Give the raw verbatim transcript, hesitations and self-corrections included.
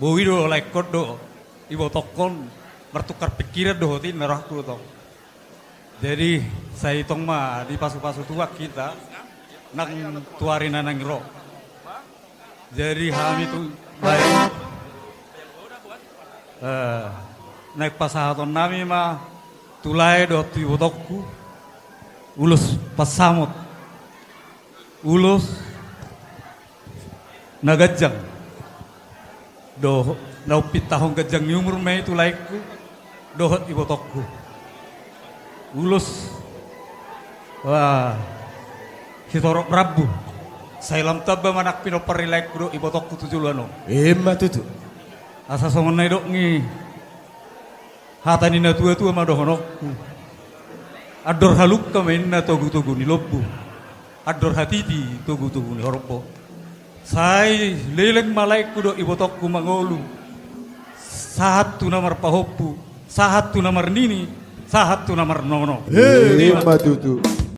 Boi do laengkon dohot ibotongkon, martukar pikiran dohot i na rohangku do tong. Jadi sai tong ma dipasupasu Tuhan hita nang tu ari na naeng ro. Jadi hami tu lae, eh, naeng pasahatonnami ma tu lae dohot tu ibotongku ulos pansamot, ulos na ganjang dohot na umpitahon ganjang ni umur ma i tu laengku dohot ibotongku. Ulos, wah, sitorop rambu, sai lam tamba ma nang pinompar ni laengku dohot ibotongku tu joloan on. Ima tutu. Asa songon na nidok ni hata ni natuatua ma dohononku: Andor halungka ma inna togutogu ni lombu, andor hatiti togutogu ni horbo. Sai leleng ma laengku dohot ibotongku mangolu, sahat tu na marpahompu, sahat tu na marnini, sahat tu na marnono. Ima tutu.